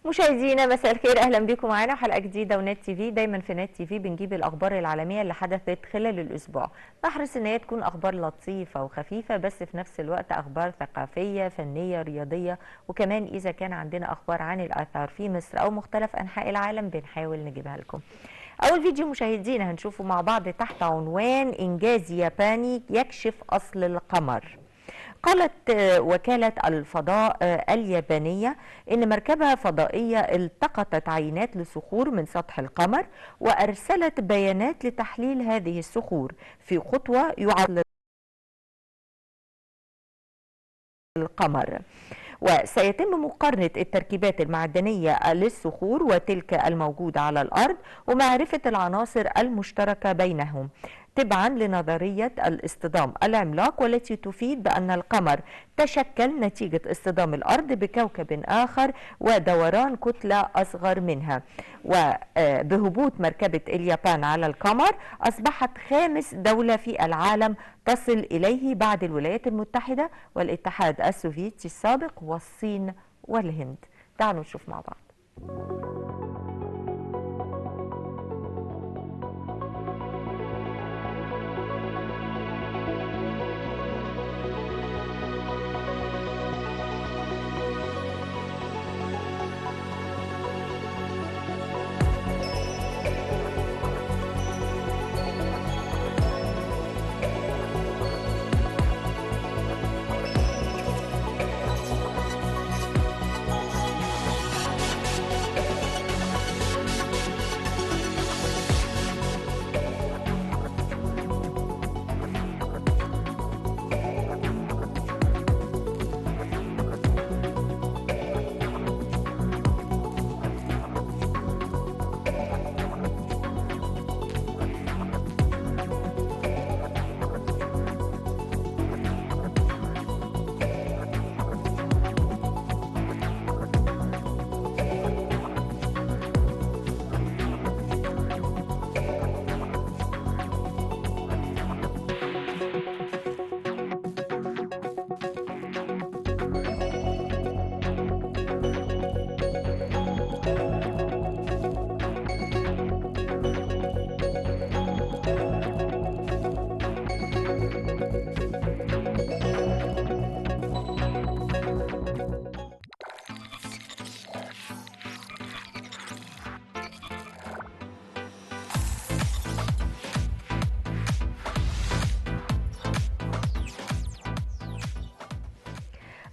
مشاهدينا مساء الخير، اهلا بكم معانا حلقه جديده ونت تي في. دايما في نت تي في بنجيب الاخبار العالميه اللي حدثت خلال الاسبوع. بحرص ان هي تكون اخبار لطيفه وخفيفه، بس في نفس الوقت اخبار ثقافيه فنيه رياضيه، وكمان اذا كان عندنا اخبار عن الاثار في مصر او مختلف انحاء العالم بنحاول نجيبها لكم. اول فيديو مشاهدينا هنشوفه مع بعض تحت عنوان انجاز ياباني يكشف اصل القمر. قالت وكالة الفضاء اليابانية إن مركبة فضائية التقطت عينات لصخور من سطح القمر وأرسلت بيانات لتحليل هذه الصخور في خطوة يعاد القمر. وسيتم مقارنة التركيبات المعدنية للصخور وتلك الموجودة على الأرض ومعرفة العناصر المشتركة بينهم تبعا لنظرية الاصطدام العملاق، والتي تفيد بأن القمر تشكل نتيجة اصطدام الأرض بكوكب آخر ودوران كتلة أصغر منها. وبهبوط مركبة اليابان على القمر أصبحت خامس دولة في العالم تصل إليه بعد الولايات المتحدة والاتحاد السوفيتي السابق والصين والهند. تعالوا نشوف مع بعض.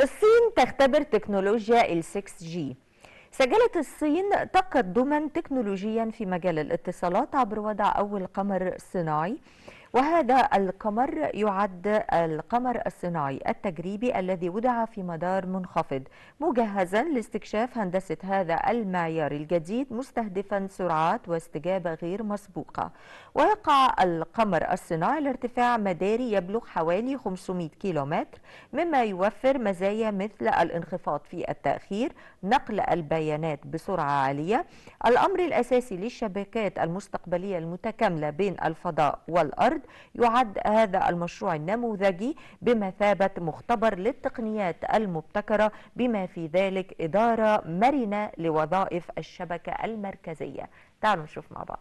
الصين تختبر تكنولوجيا ال 6G. سجلت الصين تقدما تكنولوجيا في مجال الاتصالات عبر وضع أول قمر صناعي، وهذا القمر يعد القمر الصناعي التجريبي الذي وضع في مدار منخفض مجهزا لاستكشاف هندسة هذا المعيار الجديد مستهدفا سرعات واستجابة غير مسبوقة. ويقع القمر الصناعي لارتفاع مداري يبلغ حوالي 500 كيلومتر، مما يوفر مزايا مثل الانخفاض في التأخير، نقل البيانات بسرعة عالية، الأمر الأساسي للشبكات المستقبلية المتكاملة بين الفضاء والأرض. يعد هذا المشروع النموذجي بمثابة مختبر للتقنيات المبتكرة، بما في ذلك إدارة مرنة لوظائف الشبكة المركزية. تعالوا نشوف مع بعض.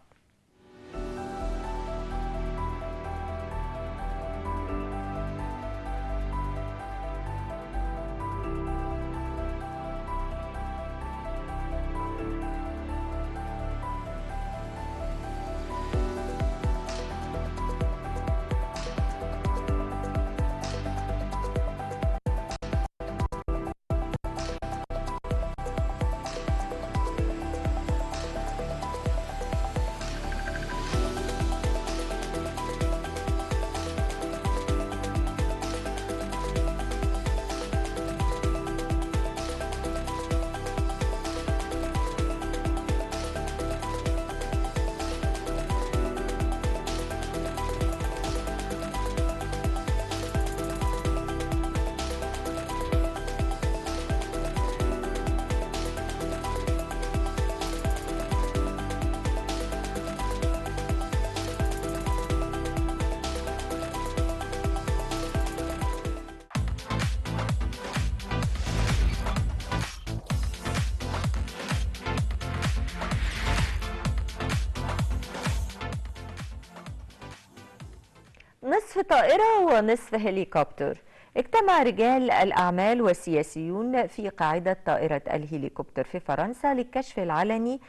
نصف طائرة ونصف هليكوبتر. اجتمع رجال الأعمال والسياسيون في قاعدة طائرة الهليكوبتر في فرنسا للكشف العلني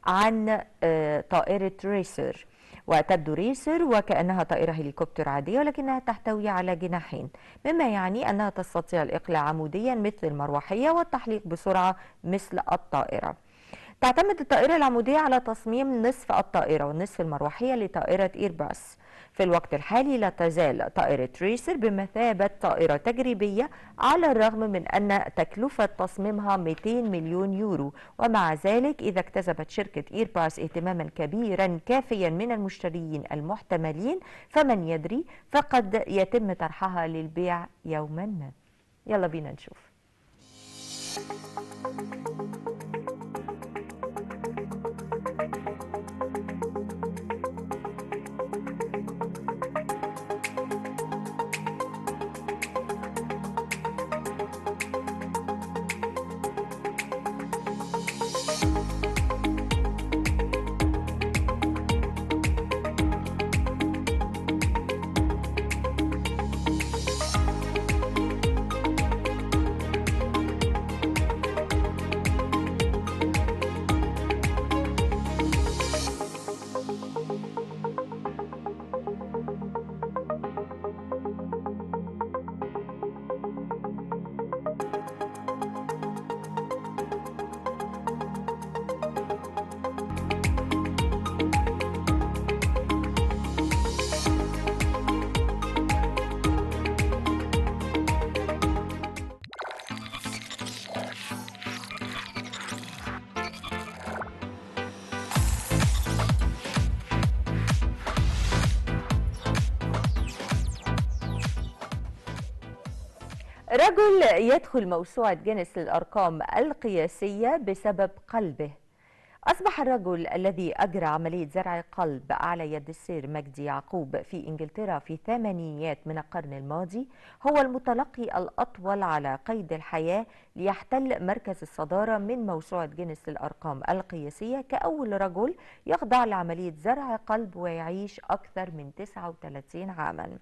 عن طائرة ريسر. وتبدو ريسر وكأنها طائرة هليكوبتر عادية، ولكنها تحتوي على جناحين، مما يعني أنها تستطيع الإقلاع عموديا مثل المروحية والتحليق بسرعة مثل الطائرة. تعتمد الطائرة العمودية على تصميم نصف الطائرة والنصف المروحية لطائرة إيرباص. في الوقت الحالي لا تزال طائرة ريسر بمثابة طائرة تجريبية، على الرغم من أن تكلفة تصميمها 200 مليون يورو، ومع ذلك إذا اكتسبت شركة إيرباص اهتماما كبيرا كافيا من المشترين المحتملين، فمن يدري، فقد يتم طرحها للبيع يوما ما. يلا بينا نشوف. رجل يدخل موسوعة جينيس للأرقام القياسية بسبب قلبه. أصبح الرجل الذي أجرى عملية زرع قلب على يد السير مجدي يعقوب في إنجلترا في الثمانينيات من القرن الماضي هو المتلقي الأطول على قيد الحياة ليحتل مركز الصدارة من موسوعة جينيس للأرقام القياسية كأول رجل يخضع لعملية زرع قلب ويعيش أكثر من 39 عاما.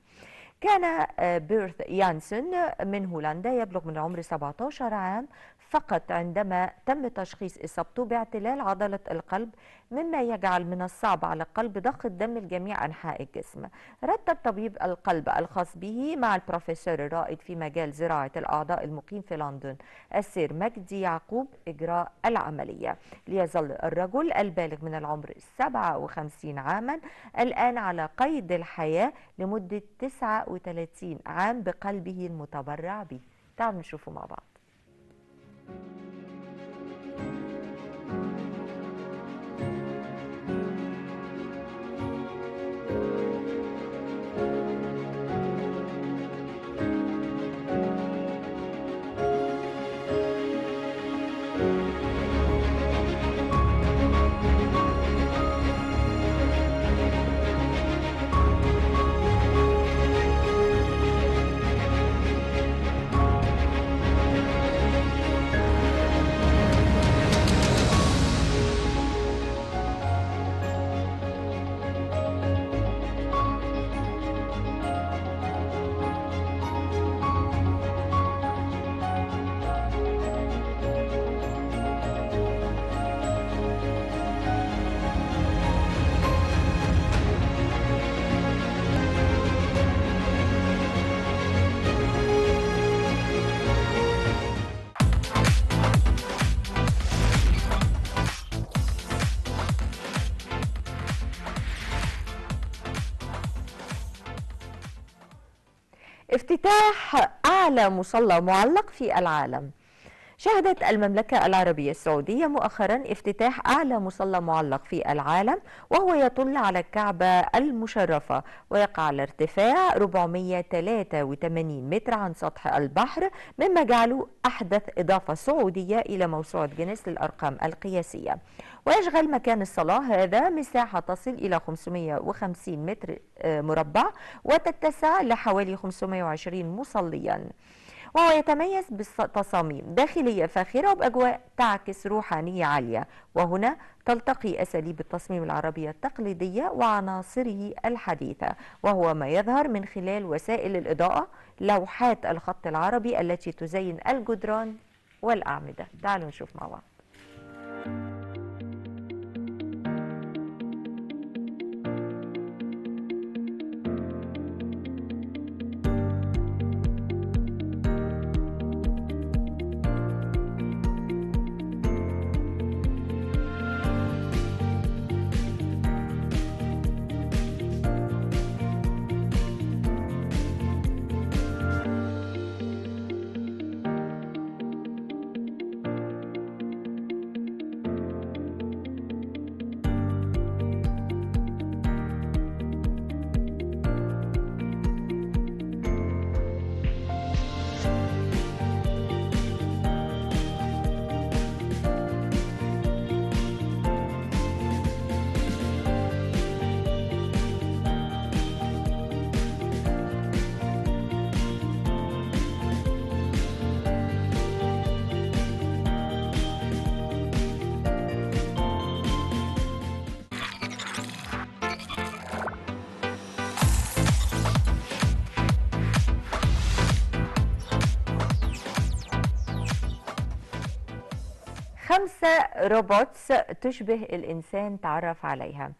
كان بيرث يانسن من هولندا يبلغ من العمر 17 عام فقط عندما تم تشخيص إصابته باعتلال عضلة القلب، مما يجعل من الصعب على القلب ضخ الدم لجميع أنحاء الجسم. رتب طبيب القلب الخاص به مع البروفيسور الرائد في مجال زراعة الأعضاء المقيم في لندن السير مجدي يعقوب إجراء العملية. ليظل الرجل البالغ من العمر 57 عاما الآن على قيد الحياة لمدة 39 عام بقلبه المتبرع به. تعالوا نشوفه مع بعض. افتتاح أعلى مصلى معلق في العالم. شهدت المملكة العربية السعودية مؤخرا افتتاح أعلى مصلى معلق في العالم، وهو يطل على الكعبة المشرفة ويقع على ارتفاع 483 متر عن سطح البحر، مما جعله أحدث إضافة سعودية إلى موسوعة جينيس للأرقام القياسية. ويشغل مكان الصلاة هذا مساحة تصل إلى 550 متر مربع وتتسع لحوالي 520 مصليا. وهو يتميز بتصاميم داخلية فاخرة وبأجواء تعكس روحانية عالية. وهنا تلتقي أساليب التصميم العربية التقليدية وعناصره الحديثة، وهو ما يظهر من خلال وسائل الإضاءة، لوحات الخط العربي التي تزين الجدران والأعمدة. تعالوا نشوف مع بعض. خمسة روبوتس تشبه الإنسان تعرف عليها.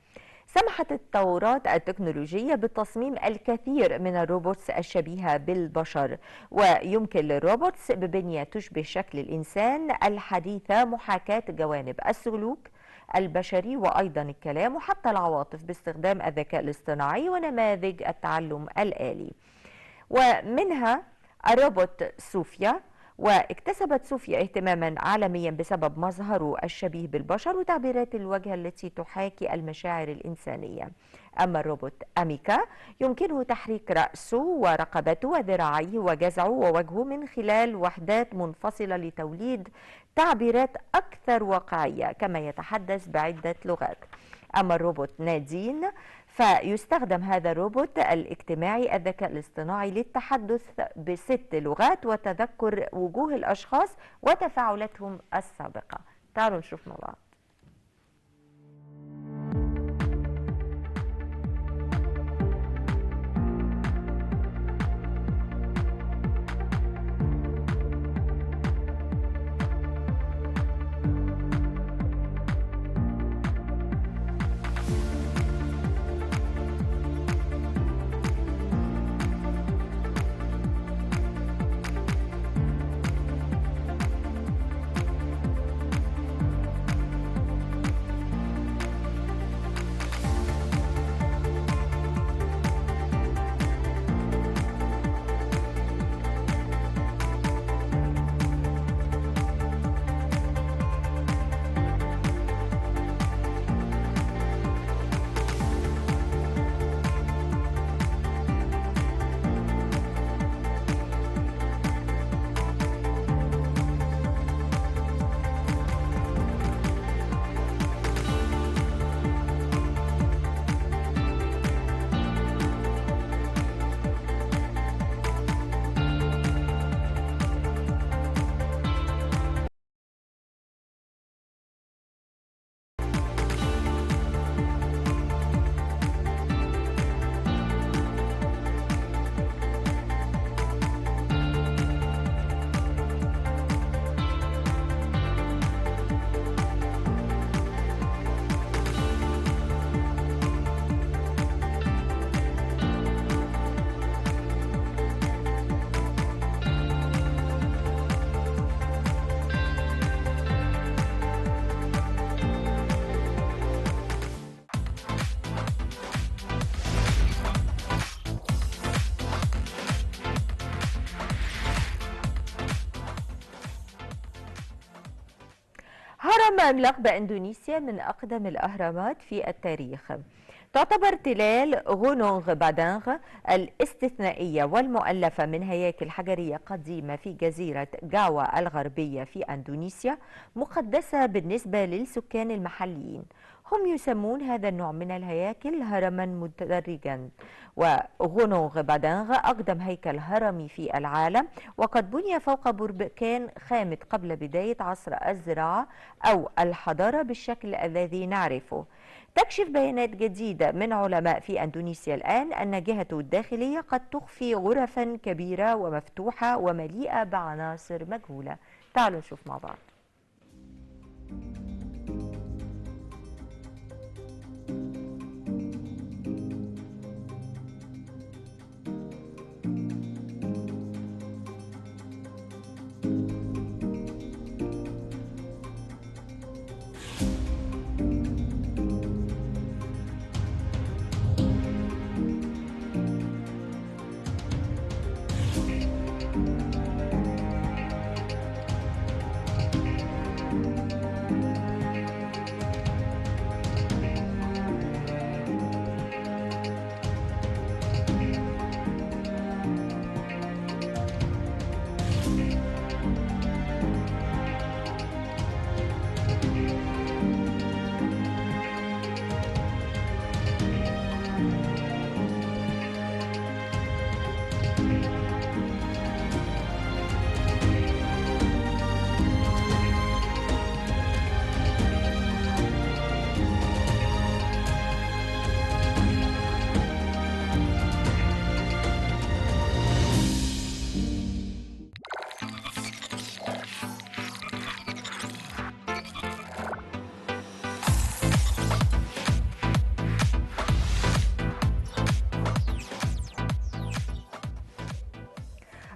سمحت التطورات التكنولوجية بتصميم الكثير من الروبوتس الشبيهة بالبشر، ويمكن للروبوتس ببنية تشبه شكل الإنسان الحديثة محاكاة جوانب السلوك البشري وأيضا الكلام وحتى العواطف باستخدام الذكاء الاصطناعي ونماذج التعلم الآلي. ومنها الروبوت صوفيا، واكتسبت صوفيا اهتماما عالميا بسبب مظهره الشبيه بالبشر وتعبيرات الوجه التي تحاكي المشاعر الإنسانية. أما الروبوت أميكا يمكنه تحريك رأسه ورقبته وذراعيه وجذعه ووجهه من خلال وحدات منفصلة لتوليد تعبيرات أكثر واقعية، كما يتحدث بعدة لغات. أما الروبوت نادين فيستخدم هذا الروبوت الاجتماعي الذكاء الاصطناعي للتحدث ب6 لغات وتذكر وجوه الأشخاص وتفاعلاتهم السابقة. تعالوا نشوف مع بعض. هرم عملاق بإندونيسيا من أقدم الأهرامات في التاريخ. تعتبر تلال غونونغ بادانغ الاستثنائية والمؤلفة من هياكل حجرية قديمة في جزيرة جاوا الغربية في أندونيسيا مقدسة بالنسبة للسكان المحليين. هم يسمون هذا النوع من الهياكل هرما متدرجا. وغونونغ بادانغ أقدم هيكل هرمي في العالم، وقد بني فوق بركان خامد قبل بداية عصر الزراعة أو الحضارة بالشكل الذي نعرفه. تكشف بيانات جديدة من علماء في أندونيسيا الآن أن جهته الداخلية قد تخفي غرفا كبيرة ومفتوحة ومليئة بعناصر مجهولة. تعالوا نشوف مع بعض.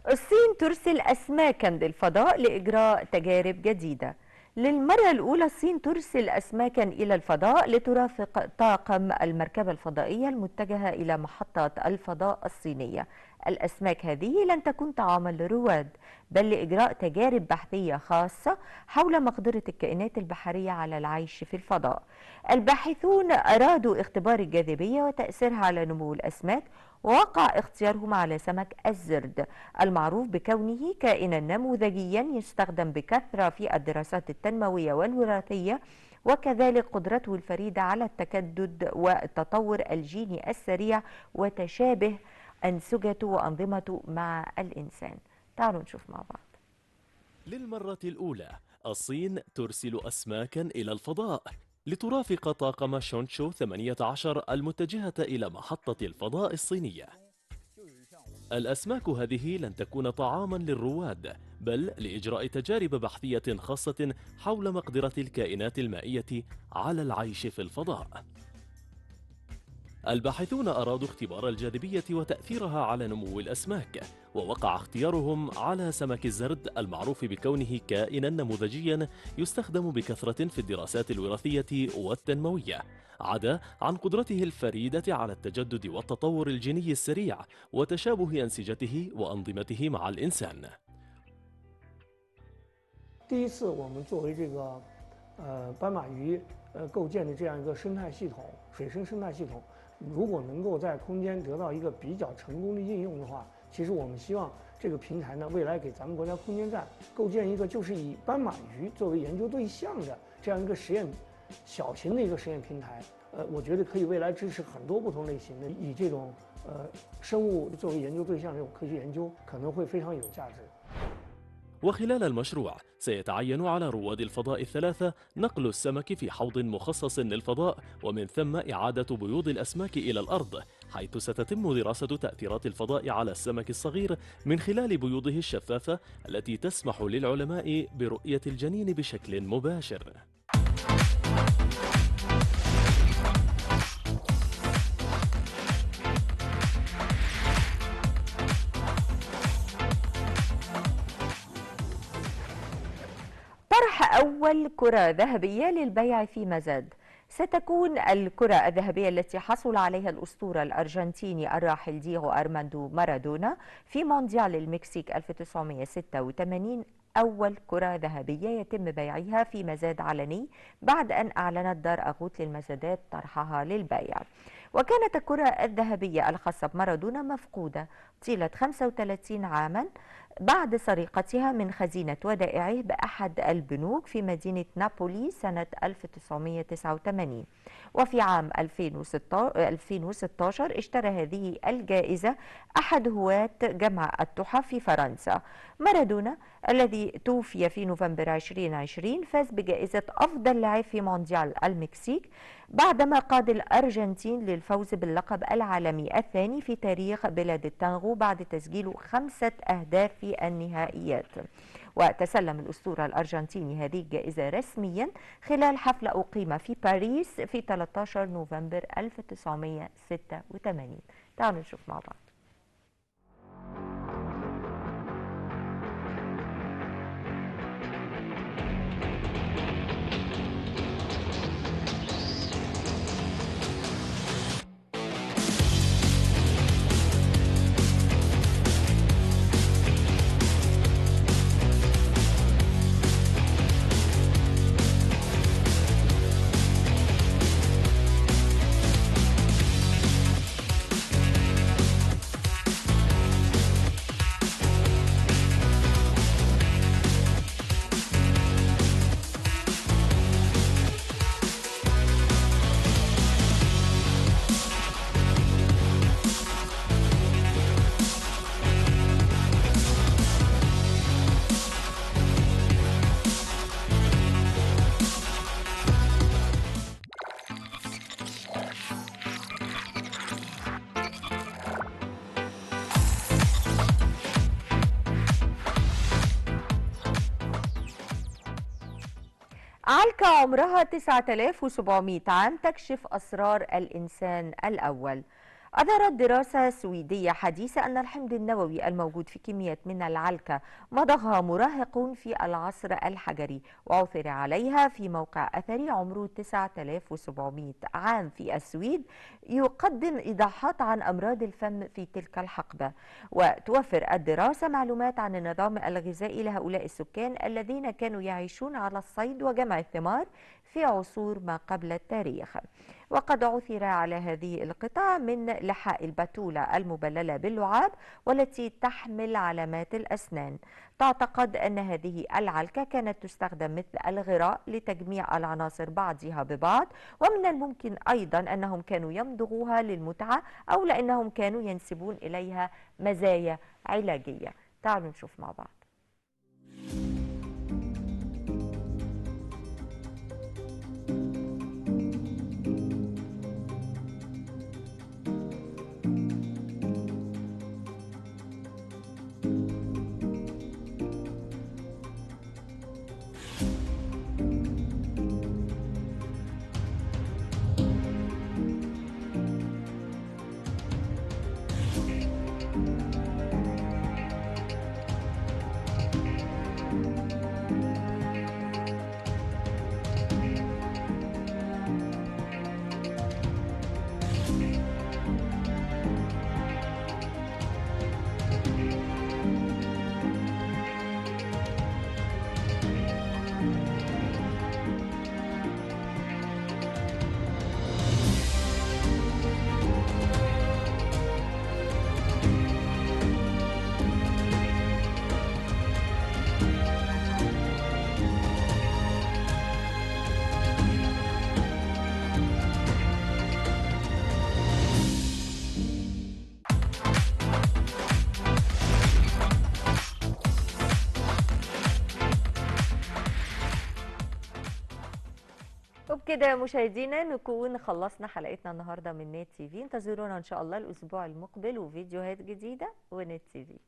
الصين ترسل أسماكا للفضاء لإجراء تجارب جديدة. للمرة الأولى الصين ترسل أسماكا إلى الفضاء لترافق طاقم المركبة الفضائية المتجهة إلى محطة الفضاء الصينية. الأسماك هذه لن تكون طعاما للرواد، بل لإجراء تجارب بحثية خاصة حول مقدرة الكائنات البحرية على العيش في الفضاء. الباحثون أرادوا اختبار الجاذبية وتأثيرها على نمو الأسماك، ووقع اختيارهم على سمك الزرد المعروف بكونه كائنا نموذجيا يستخدم بكثرة في الدراسات التنموية والوراثية، وكذلك قدرته الفريدة على التكدد والتطور الجيني السريع وتشابه أنسجته وأنظمته مع الإنسان. تعالوا نشوف مع بعض. للمرة الأولى الصين ترسل أسماكا إلى الفضاء لترافق طاقم شونشو 18 المتجهة إلى محطة الفضاء الصينية. الأسماك هذه لن تكون طعاما للرواد، بل لإجراء تجارب بحثية خاصة حول مقدرة الكائنات المائية على العيش في الفضاء. الباحثون أرادوا اختبار الجاذبية وتأثيرها على نمو الأسماك، ووقع اختيارهم على سمك الزرد المعروف بكونه كائنا نموذجيا يستخدم بكثرة في الدراسات الوراثية والتنموية، عدا عن قدرته الفريدة على التجدد والتطور الجيني السريع وتشابه أنسجته وأنظمته مع الإنسان. 第一次我们作为这个斑马鱼构建的这样一个生态系统，水生生态系统，如果能够在空间得到一个比较成功的应用的话，其实我们希望这个平台呢，未来给咱们国家空间站构建一个就是以斑马鱼作为研究对象的这样一个实验小型的一个实验平台。我觉得可以未来支持很多不同类型的以这种生物作为研究对象这种科学研究，可能会非常有价值。 وخلال المشروع سيتعين على رواد الفضاء الثلاثة نقل السمك في حوض مخصص للفضاء، ومن ثم إعادة بيوض الأسماك إلى الأرض، حيث ستتم دراسة تأثيرات الفضاء على السمك الصغير من خلال بيوضه الشفافة التي تسمح للعلماء برؤية الجنين بشكل مباشر. طرح أول كرة ذهبية للبيع في مزاد. ستكون الكرة الذهبية التي حصل عليها الأسطورة الأرجنتيني الراحل دييغو أرماندو مارادونا في مونديال المكسيك 1986 أول كرة ذهبية يتم بيعها في مزاد علني بعد أن أعلنت دار أغوت للمزادات طرحها للبيع. وكانت الكرة الذهبية الخاصة بمارادونا مفقودة طيلة 35 عاما بعد سرقتها من خزينة ودائعه بأحد البنوك في مدينة نابولي سنة 1989. وفي عام 2016 اشترى هذه الجائزة أحد هواة جمع التحف في فرنسا. مارادونا الذي توفي في نوفمبر 2020 فاز بجائزة أفضل لاعب في مونديال المكسيك بعدما قاد الأرجنتين للفوز باللقب العالمي الثاني في تاريخ بلاد التانغو بعد تسجيل 5 أهداف في النهائيات. وتسلم الأسطورة الأرجنتيني هذه الجائزة رسميا خلال حفل أقيم في باريس في 13 نوفمبر 1986. تعالوا نشوف مع بعض. علكة عمرها 9700 عام تكشف أسرار الإنسان الأول. أظهرت دراسة سويدية حديثة أن الحمض النووي الموجود في كمية من العلكة مضغها مراهقون في العصر الحجري، وعثر عليها في موقع أثري عمره 9700 عام في السويد يقدم إيضاحات عن أمراض الفم في تلك الحقبة. وتوفر الدراسة معلومات عن النظام الغذائي لهؤلاء السكان الذين كانوا يعيشون على الصيد وجمع الثمار في عصور ما قبل التاريخ. وقد عثر على هذه القطع من لحاء البتولة المبللة باللعاب والتي تحمل علامات الأسنان. تعتقد أن هذه العلكة كانت تستخدم مثل الغراء لتجميع العناصر بعضها ببعض، ومن الممكن أيضا أنهم كانوا يمضغوها للمتعة أو لأنهم كانوا ينسبون إليها مزايا علاجية. تعالوا نشوف مع بعض. وبكده مشاهدينا نكون خلصنا حلقتنا النهارده من نت تي في. انتظرونا ان شاء الله الاسبوع المقبل وفيديوهات جديده ونت تي في.